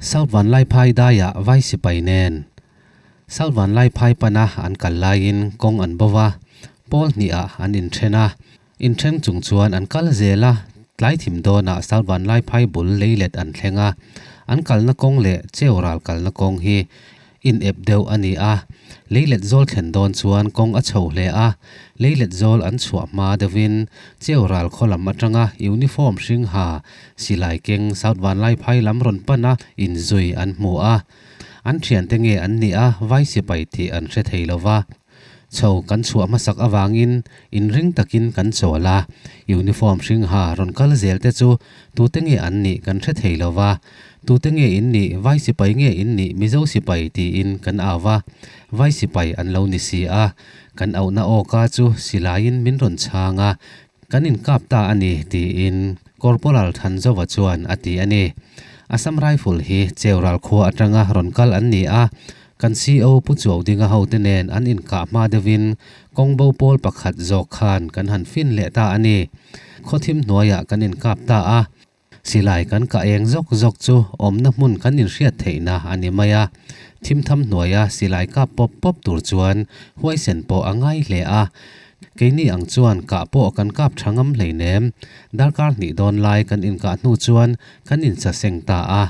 South Vanlaiphai daiah vai sipai nen South Vanlaiphai pana an kal laiin kawng an bo va, pawl hnihah an inthen a. Inthen chung chuan an kal zel a, tlai thim dawnah South Vanlaiphai bul leilet an thleng a. An kalna kawng leh cheu ral kalna kawng hi inep deuh a ni a, leilet zawl thlen dawn chuan kawng a chho hle a, leilet zawl an chhuah hma deuhin cheu ral khaw lam atanga uniform hring ha silai keng South Vanlaiphai lam rawn pan a inzui an hmu a, an thiante nge an nih a vai sipai tih an hre thei lo va. Chho kan chhuah hmasak avangin inring takin kan chawl a, uniform hring ha rawn kal zel te chu tute nge an nih kan hre thei lo va, tute nge in nih, vai sipai nge in nih, Mizo sipai tiin kan au va, vai sipai an lo ni si a, kan auhna awka chu silaiin min rawn chhang a, kan inkap ta a ni tiin Corporal Thanzova chuan a ti a ni. Assam Rifle hi Cheural khua atanga rawn kal an ni a, Kan CO Pu Chuaudinga hote nen an inkah hma deuhin kawngbo pawl pakhat zawk khan kan han fin leh ta a ni. Khawthim hnuaiah kan inkap ta a, silai kan kah eng zawk zawk chu awmna hmun kan inhriat theihna a ni mai a. Thimtham hnuaia silai kap pawp pawp tur chuan huaisen pawh a ngai hle a. Keini ang chuan kah pawh kan kap tha ngam hleinem. Darkar hnih dawn lai kan inkah hnu chuan kan insaseng ta a.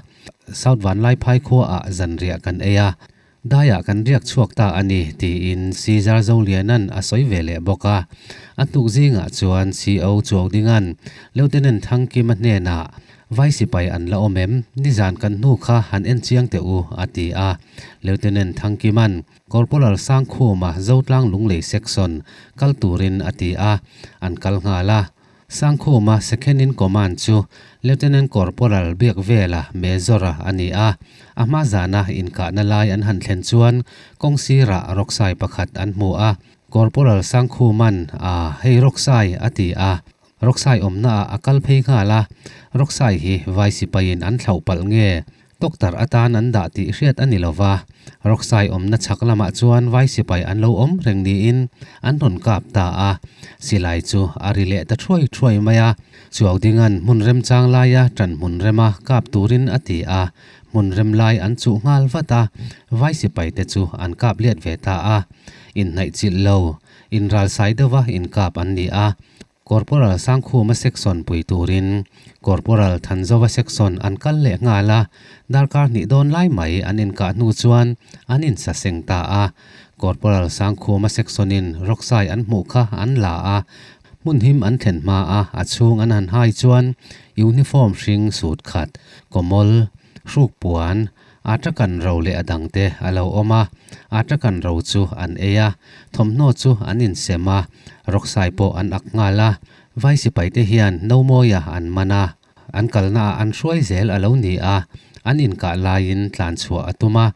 South Vanlaiphai khuaah zanriah kan ei a, daiah kan riak chhuak ta a ni, tiin Caesar Zolianan a sawi ve leh bawk a. A hnuk zingah chuan CO Chuaudinga'n Lieutenant Thangkima hnenah, Vai sipai an la awm em? Nizan kan hnu kha han en chiang teh u, a ti a. Lieutenant Thangkima'n Corporal Sangkhuma Zotlang Lunglei Section kal turin a ti a, an kal nghal a. Sangkhuma Second in Command chu Lieutenant Corporal Biakvela Major-a a ni a. A hma zana inkahna lai an han thlen chuan kawng sirah rawksai pakhat an hmu a. Corporal Sangkhuma'n a, hei rawksai a ti a. Rawksai awmnaah a kal phei nghal a. Rawksai hi vai sipaiin an thlauh palh nge? Doctor atan an dah tih hriat a ni lo va, Rocksai awmna chhak lamah chuan vai sipai an lo awm reng niin an rawn kap ta a, silai chu a ri leh ta thuai thuai mai a. Chuaudinga'n hmun remchang laia ṭan hmun rema kap turin a ti a, hmun rem lai an chuh nghal vat a, vai sipai te chu an kap let ve ta a. Inhnaihchilh lo, inralsai deuha inkap an ni a, Corporal Sangkhuma section pui turin Corporal Thanzova section an kal leh nghal a, darkar hnih dawn lai mai an inkah hnu chuan an insaseng ta a. Corporal Sangkhuma section-in rawksai an hmuh kha an la a, hmun him an thlen hma a, a chhung an han hai chuan uniform hring suit khat, kawmawl, hruk puan, Atakan ro leh a dangte a lo awm a, Atakan ro chu an ei a, thawmhnaw chu an insem a, rawksai pawh an ak nghal a. Vai sipaite hian Nomawia an man a, an kalnaah an hruai zel a lo ni a, an inkah laiin tlan chhuah a tum a.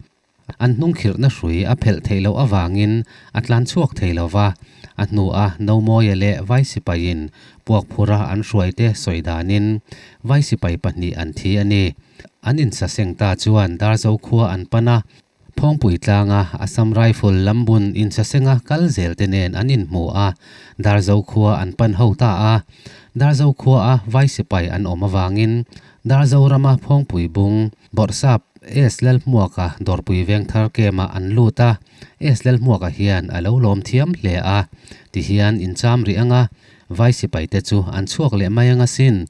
An hnungkhirhna hrui a phelh theih loh avangin a tlan chhuak thei lo va, a hnua Nomawia leh vai sipaiin puak phura an hruaite sawi danin vai sipai pahnih an thi a ni. An insaseng ta chuan Darzo khua an pan a, Phawngpui tlanga Assam Rifle lambun insasenga kal zel te nen an inhmu a, Darzo khua an pan ho ta a. Darzo khua a vai sipai an awm avangin Darzo rama Phawngpui bung Bawrhsap S Lalhmuaka dawrpui vengthar camp-ah an lut a, S Lalhmuaka hian a lo lawm thiam hle a, tihian incham rih anga vai sipai te chu an chhuak leh mai anga sin.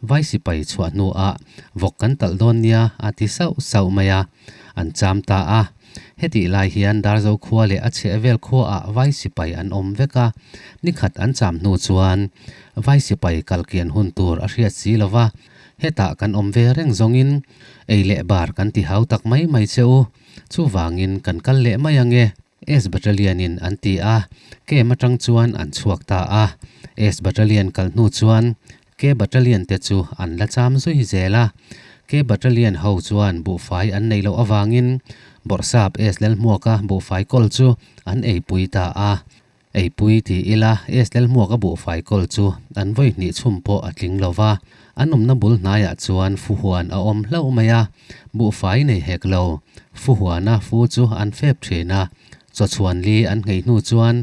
Vai sipai chhuah hnuah vawk kan talh dawn nia a ti sauh sauh mai a, an cham ta a. Hetih lai hian Darzo khua leh a chheh vel khuaah vai sipai an awm vek a, nikhat an cham hnu chuan vai sipai kalkian hun tur a hriat si lo va, hetah kan awm ve reng zawngin ei leh bar kan ti hau tak mai mai che u, chuvangin kan kal leh mai ange. S Battalion in an ti a, camp atang chuan an chhuak ta a. S Battalion kal hnu chuan K Battalion te chu an la cham zui zel a. K Battalion ho chuan buhfai an neih loh avangin Bawrhsap S Lalhmuaka buhfai kawl chu an eipui ta a. Eipui ti ila S Lalhmuaka buhfai kawl chu an vawi hnih chhum pawh a tling lo va. An awmna bul hnaiah chuan fuhuan a awm hlauh mai a, buhfai nei hek lo. Fuhuana fu chu an fep thin a, chawchhuan li an nghei hnu chuan.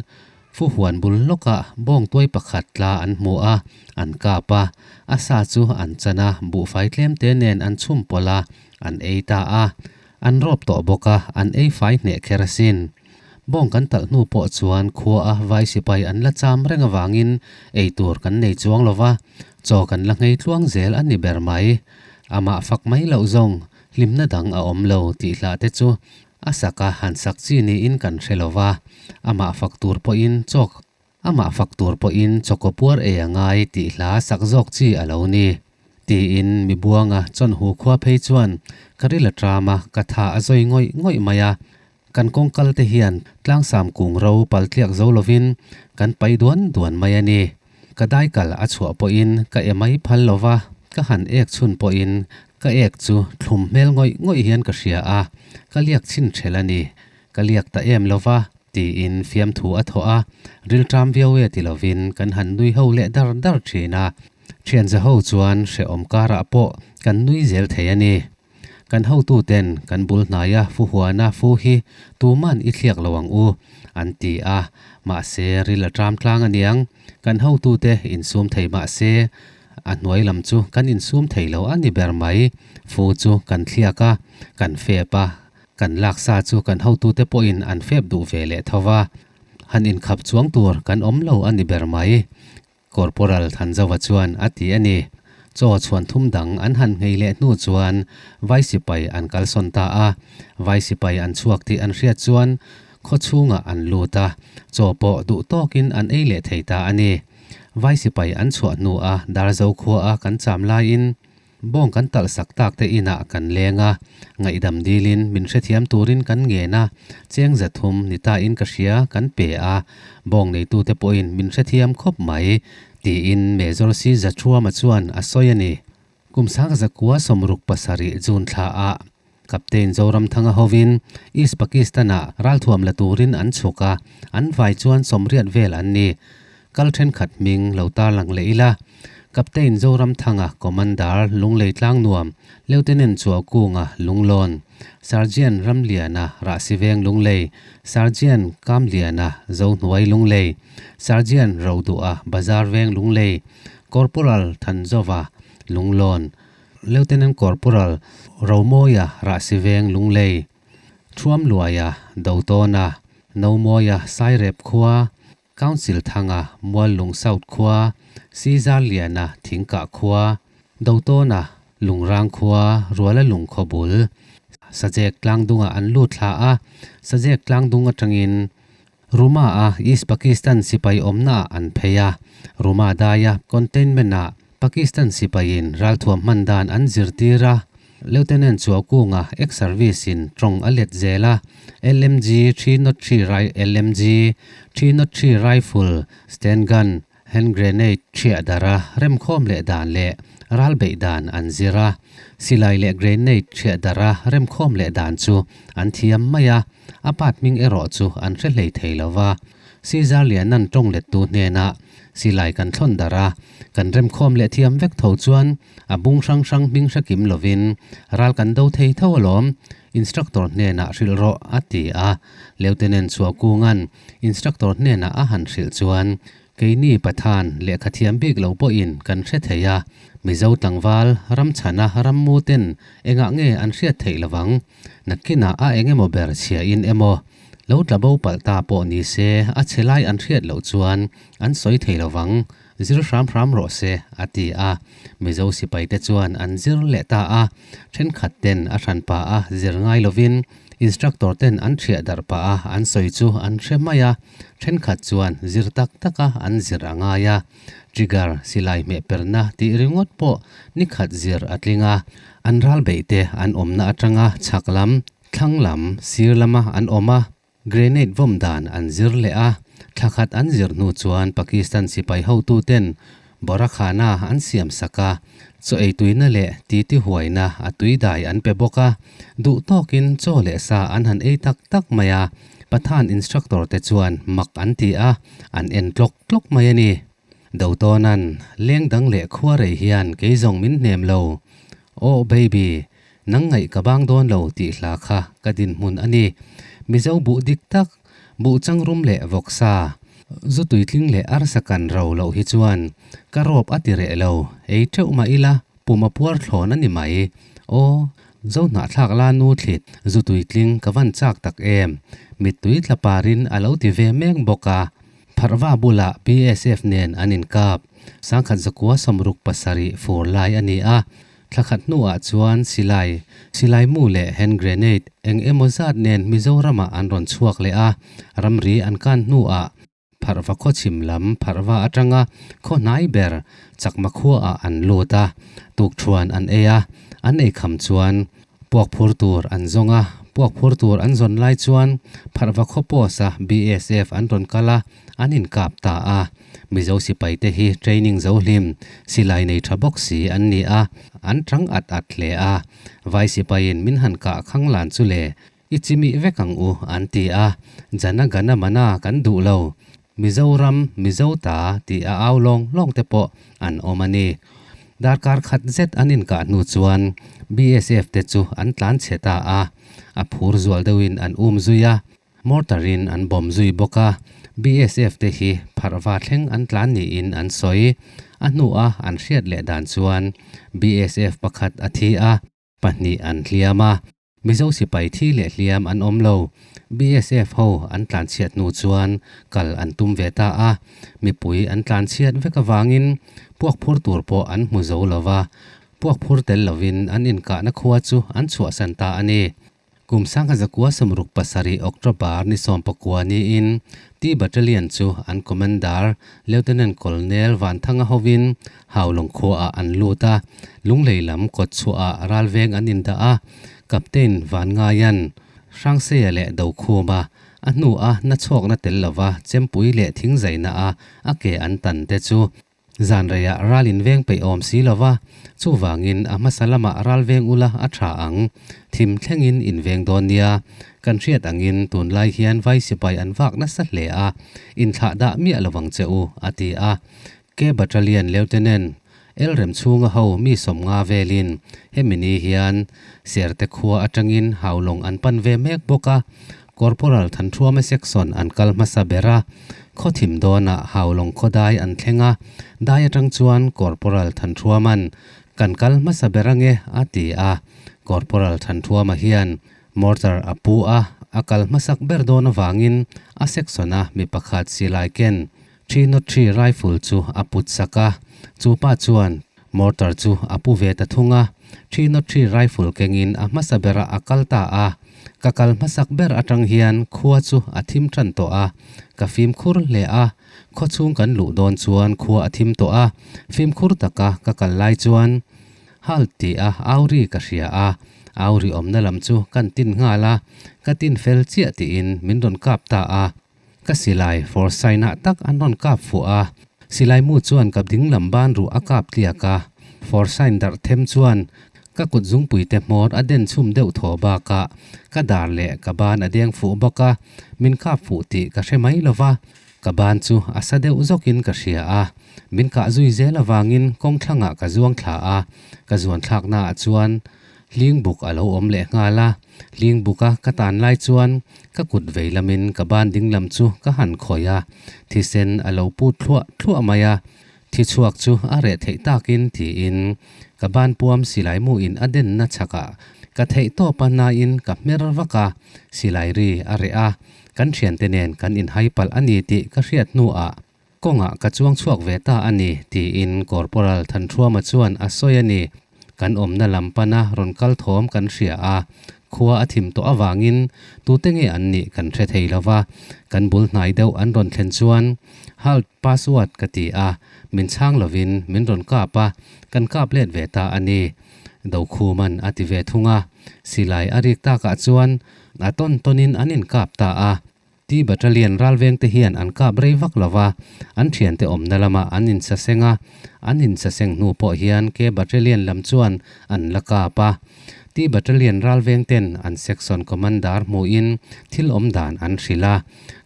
Fu huan bul lawkah bawngtuai pakhat tla an hmu a, an kap a, a sa chu an chan a, buhfai tlemte nen an chhum pawlh a, an ei ta a. An rawp tawh bawk a, an ei fai hneh kher asin. Bawng kan talh hnu pawh chuan khua a vai sipai an la cham reng avangin ei tur kan nei chuang lo va, chaw kan la nghei tluang zel a ni ber mai. Amah fak mai loh zawng hlimna dang a awm lo tih hlah te chu a sak a han sak chi niin kan hre lo va, amah fak tur pawhin chawk Amah fak tur pawhin chawkaw puar ei a ngai tih hla sak zawk chi a lo ni. Tiin mi buanga chawnhu khua phei chuan ka ril a ṭam a, ka tha a zawi ngawih ngawih mai a. Kan kawngkal te hian tlangsam kung ro paltliak zo lovin kan pai duan duan mai a ni. Ka daikal a chhuah pawhin ka e mai phal lo va, ka han ek chhun pawhin ka ek chu thlum hmel ngawih ngawih hian ka hria a, ka liak chhin ṭhelh a ni. Ka liak ta em lo va. Tiin fiamthu a thawh a, rilṭam viau e ti lovin kan han nui ho leh dar dar ṭhin a. Ṭhianza ho chuan hrehawm karah pawh kan nui zel thei a ni. Kan hotuten kan bul hnaia fu huana fu hi tuman i thliak lo ang u, an ti a, mahse ril a ṭam tlang aniang. Kan hotute insum thei mahse a hnuai lam chu kan insum thei lo a ni ber mai. Fu chu kan thliak a, kan fep a, Kan laksa chu kan hotute pawhin an fep duh ve leh tho va, han inkhap chuang tur kan awm lo a ni ber mai, Corporal Thanzauva chuan a ti a ni. Chaw chhuan thum dang an han nghei leh hnu chuan vai sipai an kalsawn ta a, vai sipai an chhuak tih an hriat chuan khaw chhungah an lut a, chaw pawh duh tawkin an ei leh thei ta a ni. Vai sipai an chhuah hnua Darzo khuaa kan cham laiin, Bawng kan talh sak tak te inah kan leng a, ngaihdam dilin min hrethiam turin kan ngen a, cheng zathum ni ta in ka hria kan pe a, bawng neitute pawhin min hrethiam khawp mai, tiin Major Si Zathuama chuan a sawi a ni. Kum sang zakua 67 June thla ah Captain Zoramthanga hovin East Pakistan-ah ralthuam la turin an chhuk a, an vai chuan 80 vel an ni. Kal thenkhat hming lo tarlang leh ila, Captain Zoramthanga Commander Lunglei Tlangnuam, Lieutenant Chuaukunga Lunglawn, Sergeant Ramliana Rahsiveng Lunglei, Sergeant Kamliana Zohnuai Lunglei, Sergeant Roduha Bazar Veng Lunglei, Corporal Thanzova Lunglawn, Lieutenant Corporal Romawia Rahsiveng Lunglei, Thuamluaia Dotawna, Nomawia Sairep khua, Council Thanga Muallung South khua, Sizar Liana Thingkah khua, Dotawna Lungrang khua, Ruala Lung khaw bul, Sajek tlangdungah an lut thla a, Sajek tlangdung atangin Ruma-a East Pakistan sipai awmnaah an phei a, Ruma daia containment-ah Pakistan sipaiin ralthuam hman dan an zirtir a, Lieutenant Chuaukunga ex-service-in tawng a let zel a, LMG 303 LMG 303 rifle, sten gun, Hand grenade ṭhiah darh a remkhawm leh dan leh ral beih dan an zir a, silai leh grenade ṭhiah darh a remkhawm leh dan chu an thiam mai a, a part hming erawh chu an hre hlei thei lo va. Caesar Lianan ṭawng lettu hnenah silai kan thlawn darh a, kan remkhawm leh thiam vek tho chuan a bung hrang hrang hming hre kim lovin ral kan do thei tho alawm, instructor hnenah hrilh rawh a ti a, Lieutenant Chhuahkunga'n Instructor hnenah a han hrilh chuan, Keini Pathan lehkha thiam bik lo pawhin kan hre thei a, Mizo tlangval ramchhana rammu ten engah nge an hriat theih lovang? Nakinah a eng emaw ber chhiain emaw, lo tla bo palh ta pawh ni se a chhe lai an hriat loh chuan an sawi thei lovang, zir hram hram rawh se, a ti a. Mizo sipaite chuan an zir leh ta a, thenkhat ten a hranpa a zir ngai lovin Instructor ten an ṭhiah darh pah a, an sawi chu an hre mai a, ṭhenkhat chuan zir tak taka an zir a ngai a. Trigger, silai hmeh perna tih ringawt pawh ni khat zir a tling a, an ral beih te an awmna aṭanga chhak lam, thlang lam, sir lama an awm a, grenade vawm dan an zir leh a, thla khat an zir hnu chuan Pakistan sipai hotuten Borakhana an siam sak a, chaw ei tuina leh titi huaina a tui dai an pe bawk a, duh tawkin chaw leh sa an han ei tak tak mai a, Pathan instructor te chuan mak an ti a, an en tlawk tlawk mai a ni. Dotawnan, leng dang leh khua rei hian kei zawng min hnem lo. Oh baby, nang ngaih ka bang dawn lo tih hla kha ka dinhmun a ni. Mizo buh dik tak, buh changrum leh vawksa. Zu tuitling leh arsa kan ro loh hi chuan ka rawp a ti reh lo, ei teuh mah ila pum a puar thlawn a ni mai. Aw, zo hnahthlak la nu thlit zu tuitling ka van chak tak em, mittui tla parin a lo ti ve mek bawk a. Pharhva bulah BSF nen an inkap, 1967 fur lai a ni a, Thla khat hnuah chuan silai, silai mu leh hand grenade eng emaw zat nen Mizoramah an rawn chhuak leh a, ramri an kan hnuah Pharhva khaw chhim lam Pharhva atanga khaw hnai ber Chakma khuaah an lut a, tukṭhuan an ei a, an ei kham chuan puak phur tur an zawng a, puak phur tur an zawn lai chuan Pharhva khaw post-a BSF an rawn kal a, an inkap ta a. Mizo sipaite hi training zo hlim, silai nei tha bawk si an ni a, an tang at at hle a. Vai sipaiin min han kah khang lan chu le, i chimih vek ang u an ti a, Jana Gana Mana kan duh lo, Mizoram, Mizo ta tih a au lawng lawng te pawh an awm a ni. Darkar khat zet an inkah hnu chuan BSF te chu an tlan chhe ta a, a phur zual deuhin an um zui a. Mortar in an bomb zui bawk a, BSF te hi pharhva thleng an tlan niin an sawi. A hnua an hriat leh dan chuan BSF pakhat a thi a, pahnih an hliam a. Mizo sipai thi leh hliam an awm lo. BSF ho an tlanchhiat hnu chuan kal an tum ve ta a, mipui an tlanchhiat vek avangin puak phur tur pawh an hmu zo lo va, puak phur tel lovin an inkahna khua chu an chhuahsan ta a ni. Kum 1967 October ni 19 niin T Battalion chu an Commander Lieutenant Colonel Vanthanga hovin Haulawng khuaah an lut a, Lunglei lam kawtchhuahah ralveng an indah a, Captain Vanngaian Hrangseia leh Dokhuma a hnua nachhawkna tel lova chempui leh thingzaina a a ke an tan te chu Zan reiah ral in veng peih awm si lo va, chuvangin a hmasa lamah ral veng ula a tha ang. Thim thlengin in veng dawn nia. Kan hriat angin tunlai hian vai sipai an vak nasa hle a, inthlah dah miah lo vang che u, a ti a. K Battalion Lieutenant Elrem chhunga ho mi sawmnga velin hemi ni hian Serte khua atangin Haulawng an pan ve mek bawk a, Corporal Thanthuama Section an kal hmasa ber a, khaw thim dawnah Haulawng khaw dai an thleng a, dai atang chuan Corporal Thanthuama'n kan kal hmasa ber ange a ti a, Corporal Thanthuama hian mortar a pu a, a kal hmasak ber dawn avangin a section-a mi pakhat silai ken 303 rifle chu a put sak a, chu pa chuan mortar chu a pu ve ta thung a, 303 rifle kengin a hmasa berah a kal ta a. Ka kal hmasak ber atang hian khua chu a thim tan tawh a, ka fimkhur hle a, khaw chhung kan luh dawn chuan khua a thim tawh a, fimkhur taka ka kal lai chuan Halt tih a auri ka hria a, auri awmna lam chu kan tin nghal a, ka tin fel chiah tiin min rawn kap ta a. Ka silai for sign ah tak an rawn kap fuh a, silai mu chuan ka dinglam ban ruh a kap tliak a, for sign darh them chuan ka kut zungpui te hmawr a den chhum deuh thaw bakah ka dar leh ka ban a deng fuh bawk a, min kap fuh tih ka hre mai lo va, ka ban chu a sa deuh zawkin ka hria a, min kah zui zel avangin kawng thlangah ka zuang thla a, ka zuan thlaknaah chuan Hling buk a lo awm leh nghal a, hling buka ka tan lai chuan ka kut vei lamin ka ban ding lam chu ka han khawih a, thisen a lo put thluah thluah mai a, thi chhuak chu a reh theih takin tiin ka ban puam silai muin a denna chhakah ka theih tawp a nain ka hmer vak a, silai ri a reh a, kan thiante nen kan inhai palh a ni tih ka hriat hnuah Kawngah ka chuang chhuak ve ta a ni, tiin Corporal Thanthuama chuan a sawi a ni. Kan awmna lam pana rawn kal thawm kan hria a, khua a thim tawh avangin tute nge an nih kan hre thei lo va, kan bul hnai deuh an rawn thlen chuan Halt password ka ti a, min chhang lovin min rawn kap a, kan kap let ve ta a ni, Dokhuman a ti ve thung a. Silai a rik takah chuan a tawn tawnin an inkap ta a. T Battalion ralvengte hian an kap rei vak lo va, an thiante awmna lamah an insaseng a, an insaseng hnu pawh hian K Battalion lam chuan an la kap a. T Battalion ralvengten an Section Commander hmuhin thil awm dan an hrilh a,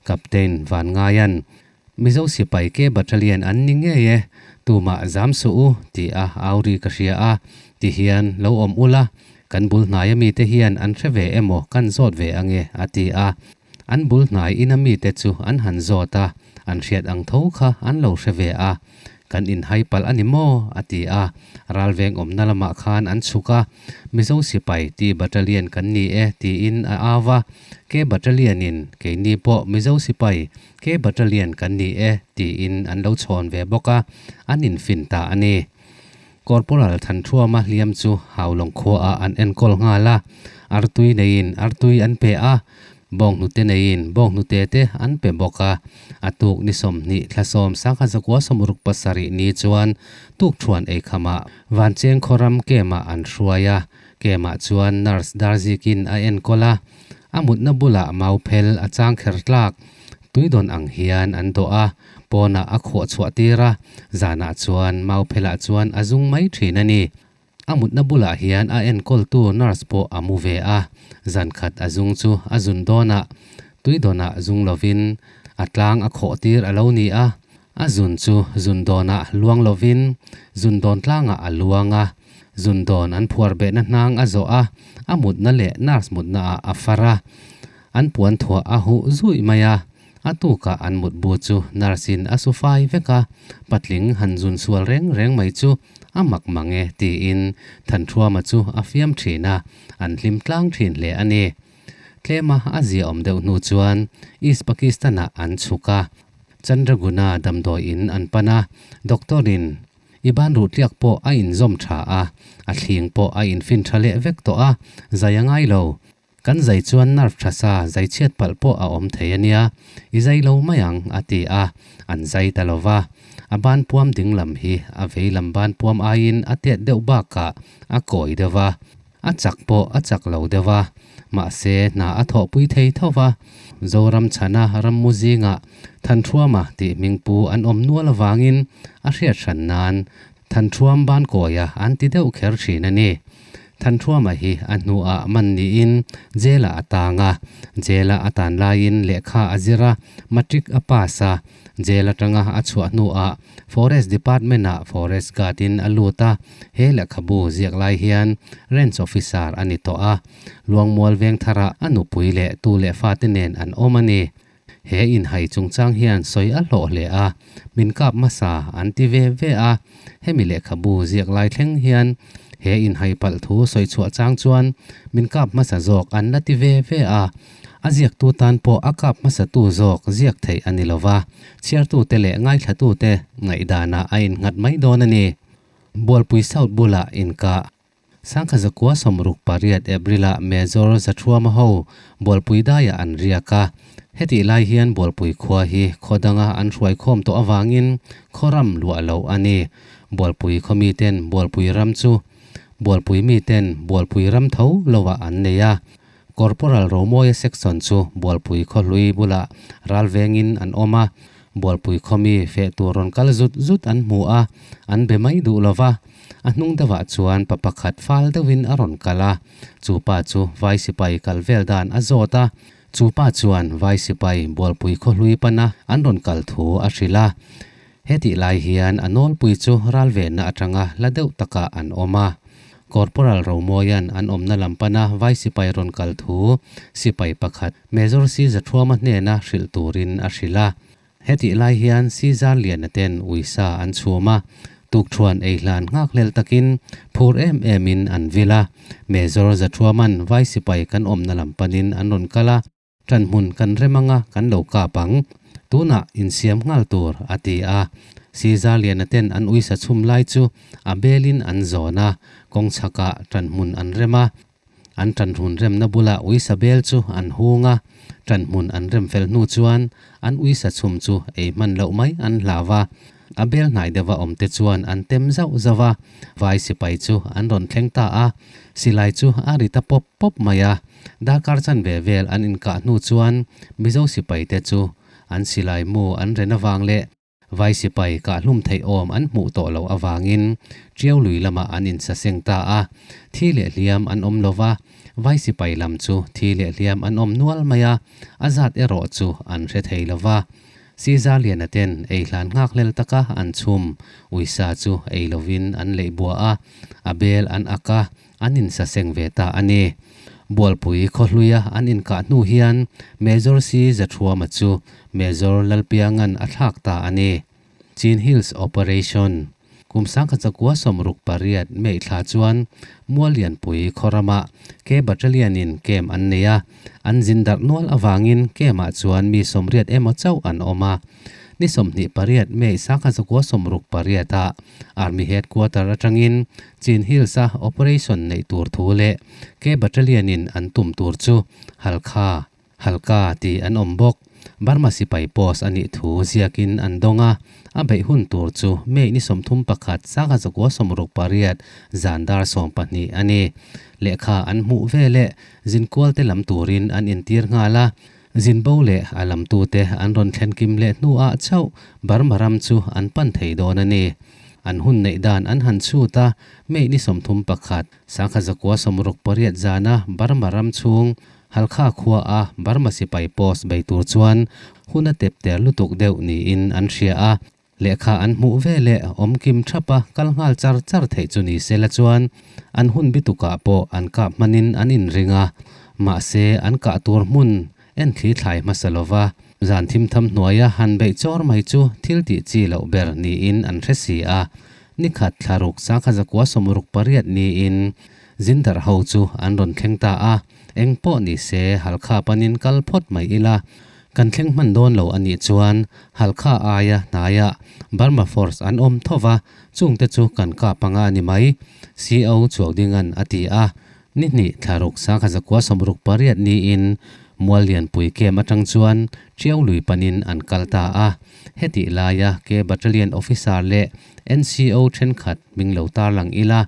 Captain Van Ngaian, Mizo sipai K Battalion an ni ngei e, tumah zam suh u, ti a auri ka hria a, ti hian lo awm ula, kan bul hnaia mite hian an hre ve emaw kan zawt ve ange, a ti a. An bul hnai ina mite chu an han zawt a, An hriat ang tho kha an lo hre ve a. Kan inhai palh a ni maw? a ti a. Ralveng awmna lamah khan an chhuk a, Mizo sipai T Battalion kan ni e tiin a au a. K Battalion-in keini pawh Mizo sipai K Battalion kan ni e tiin an lo chhawn ve bawk a, an infin ta a ni. Corporal Thanthuama hliam chu Haulawng khuaah an enkawl nghal a, artui neiin artui an pe a, bawnghnute neiin bawnghnute te an pe bawk a. A tuk ni 20 thla sawm sangha zakua sawmruk pasarih ni chuan tukthuan eikhamah Vancheng khawram Kemah an hruai a, Kemah chuan nurse Darzikin a enkawl a, a mutna bulah mau phel a chang kher tlak. Tuidawn ang hian an dawh a, pawnah a khuah chhuah tir a, zanah chuan mau phelah chuan a zung mai thin a ni. A mutna bulah hian a enkawltu nurse pawh a mu ve a, zan khat a zung chu a zun dawnah tuidawnah zung lovin a tlang a khawh tir a lo ni a, a zun chu zun dawnah luang lovin zun dawn tlangah a luang a, zun dawn an phuar behna hnang a zawh a, a mutna leh nurse mutnaah a far a. An puan thuah a huh zuih mai a, a tukah an mutbu chu nurse in a su fai vek a, patling han zun sual reng reng mai chu a mak mang e tiin Thanṭhuama chu a fiam ṭhin a, an hlim tlang ṭhin hle a ni. Tlema a ziaawm deuh hnu chuan East Pakistan-ah an chhuk a, Chandraguna damdawi in an pan a, doctor in I ban ruh tliak pawh a inzawm ṭha a, a thling pawh a infin ṭha leh vek tawh a, zai a ngai lo. Kan zai chuan nerve tha sa zai chhiat palh pawh a awm thei a nia, i zai lo mai ang, a ti a, an zai ta lo va. A ban puam ding lam hi a vei lam ban puam aiin a tet deuh bakah a kawi deuh va, a chak pawh a chak lo deuh va, mahse hna a thawhpui thei tho va. Zoram chhana rammu zingah Thanṭhuama tih hmingpu an awm nual avangin a hriat hran nan Thanṭhuam ban kawia an ti deuh kher thin a ni. Thanṭhuama hi a hnuah man niin jail-ah a tang a, jail-a a tan laiin lehkha a zir a, matric a pass a, jail atanga a chhuah hnuah Forest Department-ah Forest Guard-in a lut a, he lehkhabu ziak lai hian Range Officer a ni tawh a, Luangmual Vengtharah a nupui leh tu leh fate nen an awm a ni. He inhai chungchang hian sawi a hlawh hle a, min kap hmasa an ti ve ve a, hemi lehkhabu ziak lai thleng hian he inhai palh thu sawi chhuah chang chuan min kap hmasa zawk an la ti ve ve a, a ziaktu tan pawh a kap hmasatu zawk ziak theih a ni lo va, chhiartute leh ngaithlatute ngaihdanah a innghat mai dawn a ni. Bualpui South bulah inkah. Sangkha zakua 68 April-ah Major Zathuama ho Bualpui daiah an riak a. Hetih lai hian Bualpui khua hi khaw danga an hruai khawm tawh avangin khaw ram luah loh a ni. Bualpui khaw miten Bualpui ram chu Bualpui miten Bualpui ram tho loah an nei a. Corporal Romawia section chu Bualpui khaw hlui bulah ral vengin an awm a. Bualpui khaw mi feh tur rawn kal zut zut an hmu a, an be mai duh lova. A hnung deuhah chuan pa pakhat fal deuhin a rawn kal a, chu pa chu vai sipai kal vel dan a zawt a, chu pa chuan vai sipai Bualpui khawhlui pana an rawn kal thu a hrilh a. Hetih lai hian a nawlpui chu ral venna atanga la deuh takah an awm a. Corporal Romawia'n an awmna lam pana vai sipai rawn kal thu sipai pakhat Major Si Zathuama hnena hrilh turin a hrilh a. Hetih lai hian Caesar Liana ten uisa an chhum a, tukṭhuan ei hlan nghak hlel takin phur em emin an vil a. Major Zathuaman vai sipai kan awmna lam panin an rawn kal a, ṭanhmun kan rem anga kan lo kap ang, tunah insiam nghal tur, a ti a. Caesar Liana ten an uisa chhum lai chu a belin an zawn a, kawng chhakah ṭanhmun an rem a. An ṭanhmun remna bulah uisa bel chu an hung a, ṭanhmun an rem fel hnu chuan an uisa chhum chu ei hman loh mai an hlau a. A bel hnai deuha awmte chuan an tem zauh zauh a, vai sipai chu an rawn thleng ta a, silai chu a ri ta pawp pawp mai a. Darkar chanve vel an inkah hnu chuan Mizo sipaite chu an silai mu an ren avang leh Vai sipai kahhlum theih awm an hmuh tawh loh avangin Ṭiau lui lamah an insaseng ta a, thi leh hliam an awm lo va, vai sipai lam chu thi leh hliam an awm nual mai a, a zat erawh chu an hre thei lo va. Caesar Liana ten ei hlan nghak hlel taka an chhum, uisa chu ei lovin an leih bua a, a bel an ak a, an insaseng ve ta a ni. Bualpui khawhluia an inkah hnu hian Major C Zathuama chu Major Lalpianga'n a thlak ta a ni. Chin Hills Operation, Kum 1968 May thla chuan Muallianpui khaw ramah K Battalion-in camp an nei a, an zin darh nual avangin camp-ah chuan mi 80 emaw chauh an awm a. Ni 28 May 1968-ah Army Headquarter atangin Chin Hills-a operation neih tur thu leh K Battalion-in an tum tur chu Halkha, Halka tih an awm bawk. Burma sipai post a nih thu ziakin an dawng a, a beih hun tur chu May ni 31 1968 zan dar 12 a ni. Lehkha an hmuh veleh zinkual te lam turin an intir nghal a, zinbo leh a lamtute an rawn thlen kim leh hnuah chauh Burma ram chu an pan thei dawn a ni. An hun neih dan an han chhut a, May ni 31 1968 zana Burma ram chhung Halkha khua a Burma sipai post bei tur chuan hun a tep ter lutuk deuh niin an hria a, lehkha an hmuh ve leh awm kim thap a kal nghal char char theih chu ni se la chuan an hun bitukah pawh an kap hmanin an inring a, mahse an kah tur hmun en thli thlai hmasa lova zan thim tham hnuaia han beih chawr mai chu thil tih chi loh ber niin an hre si a, nikhat thlaruk 1968 niin Zindar ho chu an rawn thleng ta a. Eng pawh ni se, Halkha panin kal phawt mai ila, kan thleng hman dawn lo a nih chuan Halkha aia hnaiah Burma Force an awm tho va, chungte chu kan kap anga a ni mai, CO Chuakdinga'n a ti a. Ni hnih thlaruk 1968 niin Muallianpui camp atang chuan Tiau lui panin an kal ta a. Hetih laia K Battalion Officer leh NCO thenkhat hming lo tarlang ila,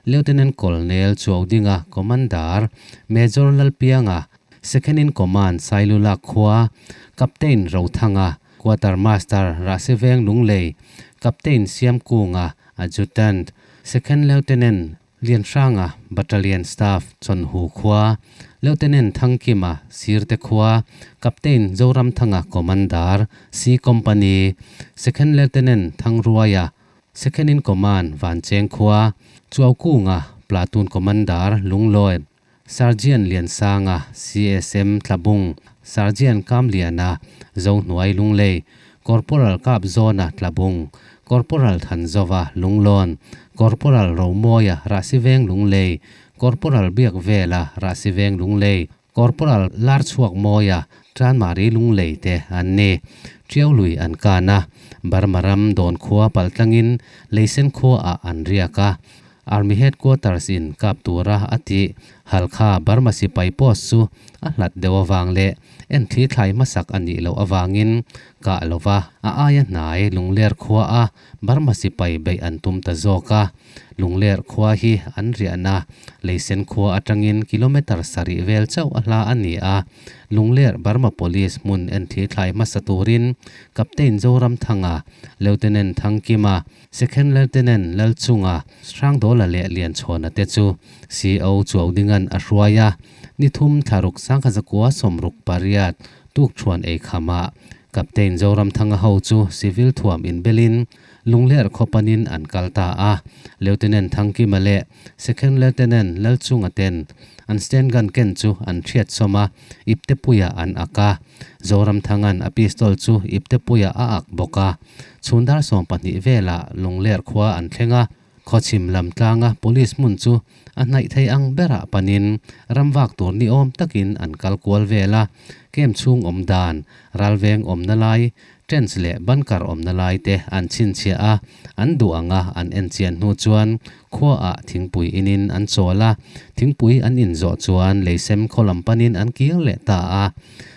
Lieutenant Colonel Chuaudinga Commander, Major Lalpianga, Second in Command Sailula khua, Captain Rothanga, Quarter Master Rahsiveng Lunglei, Captain Siamkunga, Adjutant, Second Lieutenant Lianhranga, Battalion Staff, Chawnhu khua, Lieutenant Thangkima, Sirte khua, Captain Zoramthanga, Commander, C Company, Second Lieutenant Thangruaia, Second in Command, Vancheng khua, Chuaukunga, Platoon Commander, Lunglawi, Sergeant Liansanga, CSM Tlabung, Sergeant Kamliana, Zohnuai Lunglei, Corporal Kapzawna, Tlabung, Corporal Thanzova, Lunglawn, Corporal Romawia, Rahsiveng Lunglei, Corporal Biakvela, Rahsiveng Lunglei, Corporal Larchhuakmawia, Chanmari Lunglei te an ni. Tiau lui an kan a, Burma ram dawn khua paltlangin Leisen khuaah an riak a. Army Headquarters in kap tura a tih Halkha Burma sipai post chu a hlat deuh avang leh enthli thlai hmasak a nih loh avangin kah lova a aia hnai Lungler khua a Burma sipai beih an tum ta zawk a. Lungler khua hi an riahna Leisen khua atangin kilometre sarih vel chauh a hla a ni a. Lungler Burma Police hmun enthli thlai hmasa turin Captain Zoramthanga, Lieutenant Thangkima, Second Lieutenant Lalchunga, Hrangdawla leh Lianchhawna te chu CO Chuaudinga'n a hruai a, ni thum thlaruk 1968 tukṭhuan ei khamah Captain Zoramthanga ho chu civil thuam inbelin Lungler khaw panin an kal ta a, Lieutenant Thangkima leh Second Lieutenant Lalchunga ten an stand gun ken chu an hriat sawm a, iptepuiah an ak a, Zoramthanga'n a pistol chu iptepuiah a ak bawk a. Chhun dar 12 velah Lungler khua an thleng a, khawchhim lam tlanga police hmun chu a hnaih thei ang berah panin ramvak tur ni awm takin an kal kual vel a, camp chhung awm dan, ralveng awmna lai, tents leh bunker awmna lai te an chhinchhiah a, an duh anga an enchian hnu chuan khuaah thingpui inin an chawl a, thingpui an inzawh chuan leisem khaw lam panin an kir leh ta a,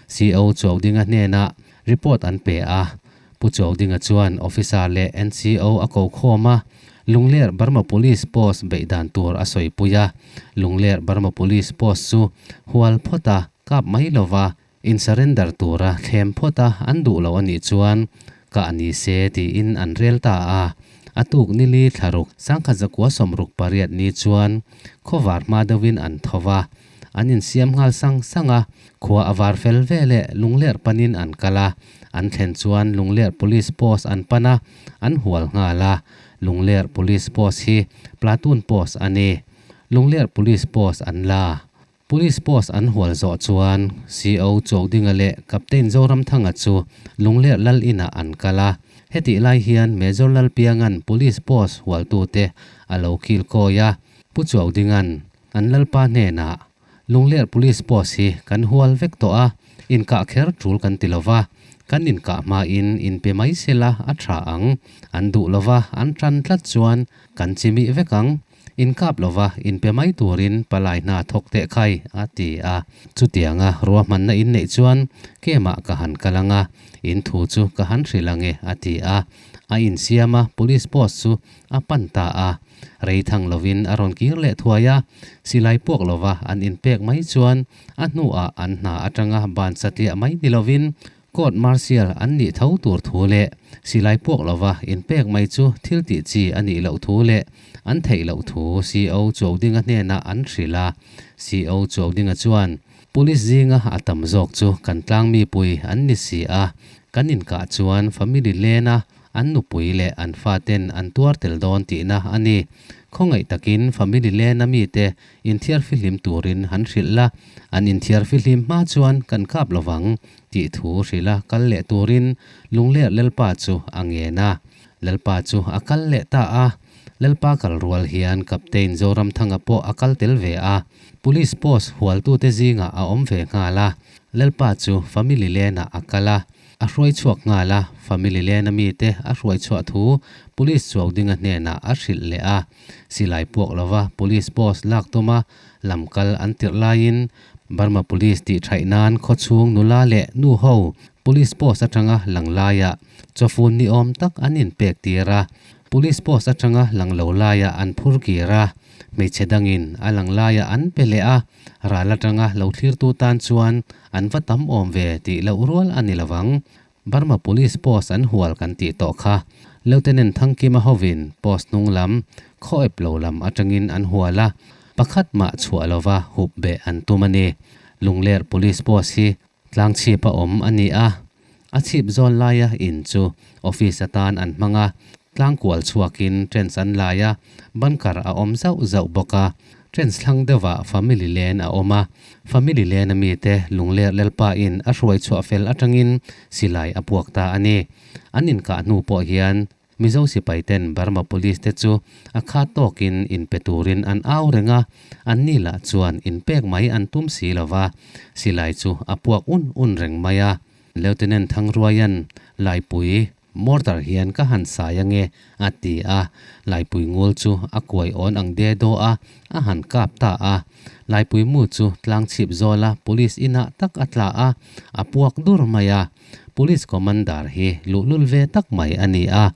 CO Chuaudinga hnenah report an pe a. Pu Chuaudinga chuan officer leh NCO a ko khawm a, Lungler Burma Police Post beih dan tur a sawipui a. Lungler Burma Police Post chu hual phawt a, kap mai lova in surrender tura thlem phawt a an duh lo a nih chuan kah ni se tiin an rel ta a. A tuk nili thlaruk 1968 ni chuan khawvar hma deuhin an tho va, An insiam nghal sang sang a, khua a var fel vel e, Lungler panin an kal a. An thlen chuan Lungler Police Post an pan a, an hual nghal a. Lungler Police Post hi Platoon Post a ni. Lungler Police Post an la. Police post an hual zawh chuan CO Chawdinga leh Captain Zoramthanga chu Lungler Lal inah an kal a. Hetih lai hian Major Lalpianga'n Police post hualtute a lo kil kawi a. Pu Chawdinga'n an lalpa hnenah, Lungler Police post hi kan hual vek tawh a, inkah kher tul kan ti lova, kan inkah hmain inpe mai sela a tha ang. An duh lova an tan tlat chuan kan chimih vek ang. Inkap lova inpe mai turin palai hna thawk teh khai, a ti a. Chutianga ruahmanna in neih chuan kemah ka han kal ang a, in thu chu ka han hrilh ang e, a ti a. A insiam a, police post chu a pan ta a. Rei thang lovin a rawn kir leh thuai a, silai puak lova an inpek mai chuan a hnuah an hna atanga ban satliah mai ni lovin Court martial an nih tho tur thu leh silai puak lova inpek mai chu thil tih chi a nih loh thu leh an theih loh thu CO Chuaudinga hnenah an hrilh a. CO Chuaudinga chuan, Police zinga a tam zawk chu kan tlang mipui an ni si a, kan inkah chuan family lena an nupui leh an faten an tuar tel dawn tihna a ni. Khawngaih takin family lena mite Inthiarfihlim turin han hrilh la, an inthiarfihlim hma chuan kan kap lovang tih thu hrilh a kal leh turin Lungler Lalpa chu a ngen a. Lalpa chu a kal leh ta a. Lalpa kal rual hian Captain Zoramthanga pawh a kal tel ve a. Police post hualtute zingah a awm ve nghal a. Lalpa chu family lenah a kal a. A hruai chhuak nghal a, family lena mite a hruai chhuah thu Police Chuaudinga hnenah a hrilh leh a. Silai puak lova Police post lak tuma lam kal an tirh laiin Burma Police tih thaih nan khawchhung nula leh nu ho Police post atanga lang laiah chawfun ni awm tak an inpek tir a, Police post atanga lang lo laiah an phur kir a, hmeichhe dangin a lang laiah an pe leh a, ral atanga lo thlirtu tan chuan an va tam awm ve tih loh rual a ni lovang. Burma Police post an hual kan tih tawh kha. Lieutenant Thangkima hovin post hnung lam, khaw ep lo lam atangin an hual a, pakhat mah chhuah lova hup beh an tum a ni. Lungler Police post hi tlang chhip a awm a ni a, a chhip zawl laia in chu office atan an hmang a, Tlang kual chhuakin trends an lai a, bunker a awm zauh zauh bawk a. Trends thlang deuhah family len a awm a. Family len a mite Lungler Lalpa in a hruai chhuah fel atangin silai a puak ta a ni. An inkah hnu pawh hian Mizo sipai ten Burma Police te chu a khat tawkin inpe turin an au reng a, an ni lah chuan inpek mai an tum si lova, silai chu a puak un un reng mai a. Lieutenant Thangruaia'n Laipui Mortar hian ka han sai ange, a ti a. Laipui ngul chu a kuai awn ang de daw a, a han kap ta a. Laipui mu chu tlang chhip zawl a police inah tak a tla a, a puak dur mai a. Police commander hi luhlul ve tak mai a ni a.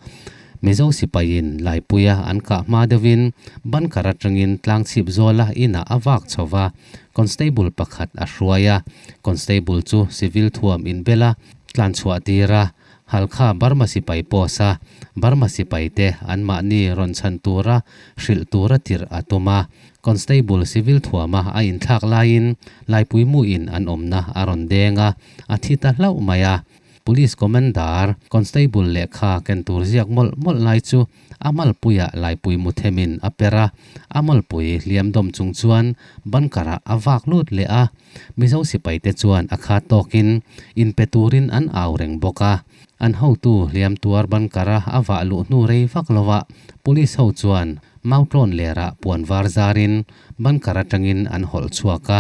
Mizo sipaiin Laipuia an kah hma deuhin bunker atangin tlang chhip zawla inah a vak chho va, constable pakhat a hruai a. Constable chu civil thuam inbel a tlan chhuah tir a. Halkha Burma sipai post a Burma sipai te anmahni rawn chhan tura hrilh tura tirh a tum a. Constable civil thuama a inthlak laiin Laipui muin an awmna a rawn deng a, a thi ta hlauh mai a. Police Commander, Constable lehkha ken tur ziak mawlh mawlh lai chu a malpuiah Laipui mu themin a per a, a malpui hliam dawm chung chuan bunker-ah a vak lut leh a. Mizo sipaite chuan a khat tawkin inpe turin an au reng bawk a. An hotu hliam tuar bankara a vah luh hnu rei vak lovah police ho chuan Mautlawn lerah puan var zarin bankar atangin an hawlh chhuak a,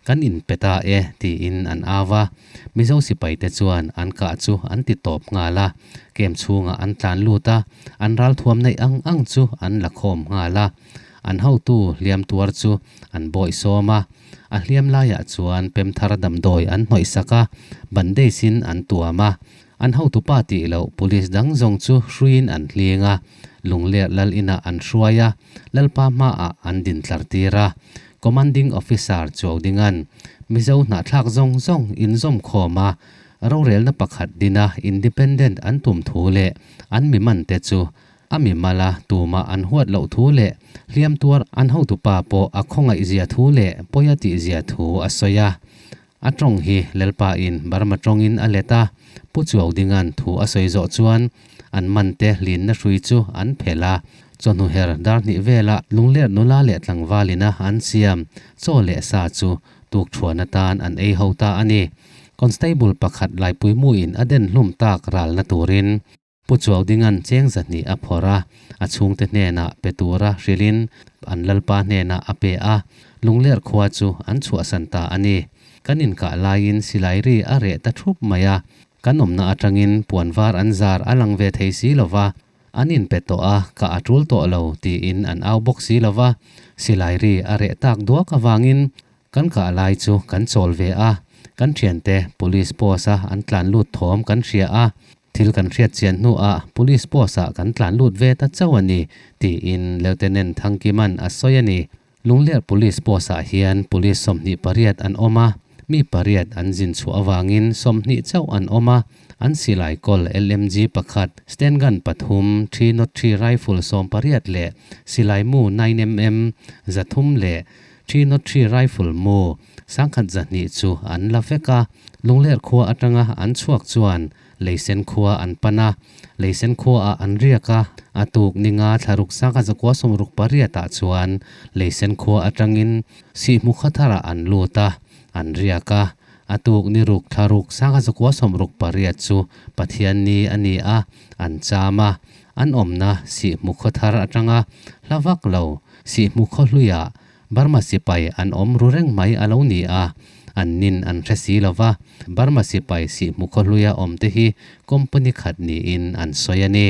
Kan inpe ta e tiin an au a. Mizo sipaite chuan an kah chu an ti tawp nghal a, kem chhungah an tlan lut a, an ralthuam neih ang ang chu an la khawm nghal a. An hotu hliam tuar chu an bawih sawm a. A hliam laiah chuan pemthar damdawi an hnawih sak a, bandage in an tuam a. An hotupa tih loh police dang zawng chu hruiin an hling a, Lungler lal inah an hruai a, Lalpa hmaah an din tlar tir a. Commanding Officer Chuaudinga'n Mizo hnahthlak zawng zawng inzawm khawm a, rorelna pakhat dina independent an tum thu leh an mi mante chu A mi mala tumah an huat loh thu leh hliam tuar an hotupa pawh a khawngaih zia thu leh pawi a tih zia thu a sawi a. A tawng hi Lalpa in Burma tawngin a let a, Pu Chuaudinga'n thu a sawi zawh chuan an mante hlinna hrui chu an phelh a. Chawhnu her dar hnih velah Lungler nula leh tlangvalina an siam chaw leh sa chu tukṭhuan atan an ei ho ta a ni. Constable pakhat Laipuimuin a den hlum tak ralna turin Pu Chuaudinga'n cheng zahnih a phawrh a, a chhungte hnenah pe tura hrilhin an lalpa hnenah a pe a, Lungler khua chu an chhuahsan ta a ni. Kan inkah laiin silai ri a reh ta thup mai a, kan awmna atangin puan var an zar a lang ve thei si lo va, an inpe tawh a, ka a tul tawh lo tiin an au bawk si lo va, silai ri a reh tak duak avangin Kan kah lai chu kan chawl ve a, kan thiante Police post a an tlan lut thawm kan hria a, thil kan hriat chian hnuah Police post ah kan tlan lut ve ta chauh a ni, tiin Lieutenant Thangkima'n a sawi a ni. Lungler Police post ah hian Police 28 an awm a, mi pariat an zin chhuah avangin 20 chauh an awm a, an silai kawl LMG pakhat, stand gun pathum, 303 rifle 18 leh silai mu 9mm 300 leh 303 rifle mu 1200 chu an la vek a, Lungler khua atanga an chhuak chuan Leisen khua an pan a, Leisen khuaah an riak a, a tuk ninga thlaruk 1968 ah chuan Leisen khua atangin Sihhmu khawtharah an lut a, an riak a, a tuk ni ruk thlaruk 1968 chu Pathianni a ni a, an cham a, an awmna Sihhmu khawthar atanga hla vak lo Sihhmu khawhluiah Burma sipai an awm ru reng mai a lo ni a, an nin an hre si lo va, Burma sipai Sihhmu khawhluia awmte hi company khat niin an sawi a ni.